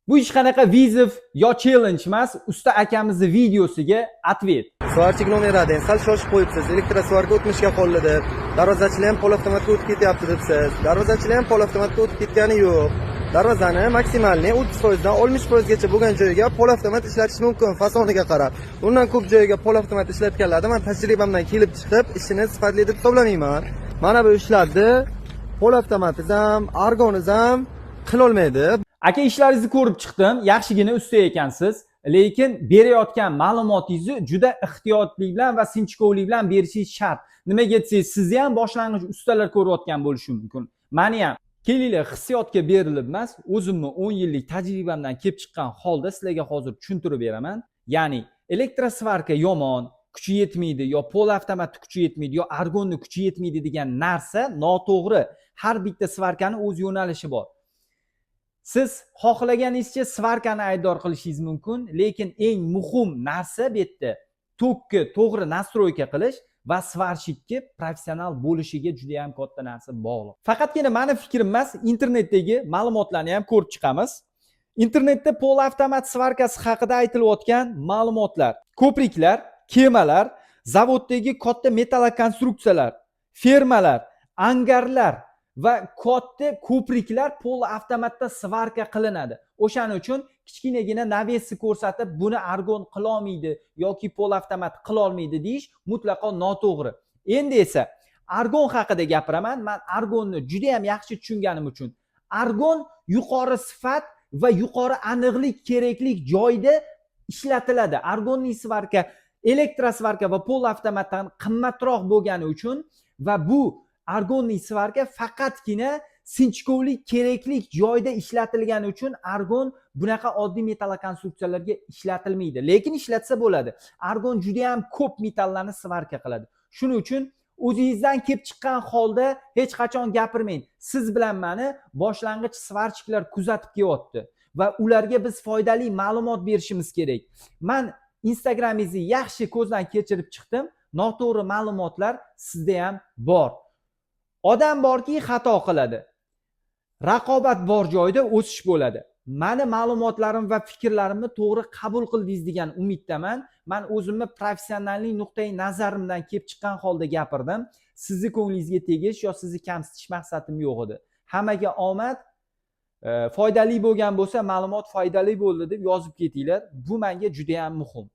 Bu hech qanaqa вызов yo challenge emas, usta akamizni videosiga ответ. Сварщик номер один, sal shoshib qo'yibsiz. Электросварка o'tmishga qoldi deb. Darvozachilar ham полуавтомат ga o'tib ketyapti debsiz. Darvozachilar ham полуавтомат ga o'tib ketgani yo'q. Darvozani максимальный 30 dan 60 gacha bo'lgan joyiga полуавтомат ishlatish mumkin, fasoniga qarab. Undan ko'p joyiga полуавтомат ishlatganlarni man tajribamdan kelib chiqib, ishini sifatli deb hisoblamayman. Mana bu ishlarni полуавтомат ingiz ham, argoningiz ham qilolmaydi. Aka, ishlaringizni ko'rib chiqdim, yaxshigina usta ekansiz, lekin berayotgan ma'lumotingizni juda ehtiyotlik bilan va sinchkovlik bilan berishingiz shart. Nimaga desangiz, sizni ham boshlang'ich ustalar ko'rayotgan bo'lishi mumkin. Mani ham. Kelinglar, hissiyotga berilib emas, o'zimni 10 yillik tajribamdan kelib chiqqan holda sizlarga hozir tushuntirib beraman. Ya'ni электросварка yomon, kuchi yetmaydi yo полуавтомат ni kuchi yetmaydi yo argonni kuchi yetmaydi degan narsa noto'g'ri. Har bitta сварка ni o'z yo'nalishi bor. Siz xohlaganingizcha сварка ni aybdor qilishingiz mumkin, lekin eng muhim narsa bu yerda tokki to'g'ri настройка qilish va сварщик ka professional bo'lishiga juda yam katta narsa bog'liq. Faqatgina mani fikrim emas, internetdagi ma'lumotlarni ham ko'rib chiqamiz. Internetda полуавтомат сварка si haqida aytilayotgan ma'lumotlar: ko'priklar, kemalar, zavoddagi katta metallkonstruksiyalar, fermalar, angarlar va katta ko'priklar полуавтомат da сварка qilinadi. O'shaning uchun kichkinagina навес ni ko'rsatib, buni argon qilolmaydi yoki полуавтомат qilolmaydi deyish mutlaqo noto'g'ri. Endi esa argon haqida gapiraman. Man argonni juda yam yaxshi tushunganim uchun, argon yuqori sifat va yuqori aniqlik kerakli joyda ishlatiladi. Аргонный сварка электросварка va полуавтомат dan qimmatroq bo'lgani uchun va bu аргонный сварка faqatgina sinchkovlik kerakli joyda ishlatilgani uchun argon bunaqa oddiy metallkonstruksiyalarga ishlatilmaydi, lekin ishlatsa bo'ladi. Argon juda yam ko'p metallarni сварка qiladi. Shuning uchun o'zingizdan kelib chiqqan holda hech qachon gapirmang. Siz bilan mani boshlang'ich сварщик lar kuzatib kelyapti va ularga biz foydali ma'lumot berishimiz kerak. Man Instagramingizni yaxshi ko'zdan kechirib chiqdim, noto'g'ri ma'lumotlar sizda ham bor. Odam borki, xato qiladi. Raqobat bor joyda o'sish bo'ladi. Mani ma'lumotlarim va fikrlarimni to'g'ri qabul qildingiz degan umiddaman. Man o'zimni professionallik nuqtai nazarimdan kelib chiqqan holda gapirdim. Sizni ko'nglingizga tegish yo sizni kamsitish maqsadim yo'q edi. Hammaga omad. Foydali bo'lgan bo'lsa, ma'lumot foydali bo'ldi deb yozib ketinglar, bu menga juda yam muhim.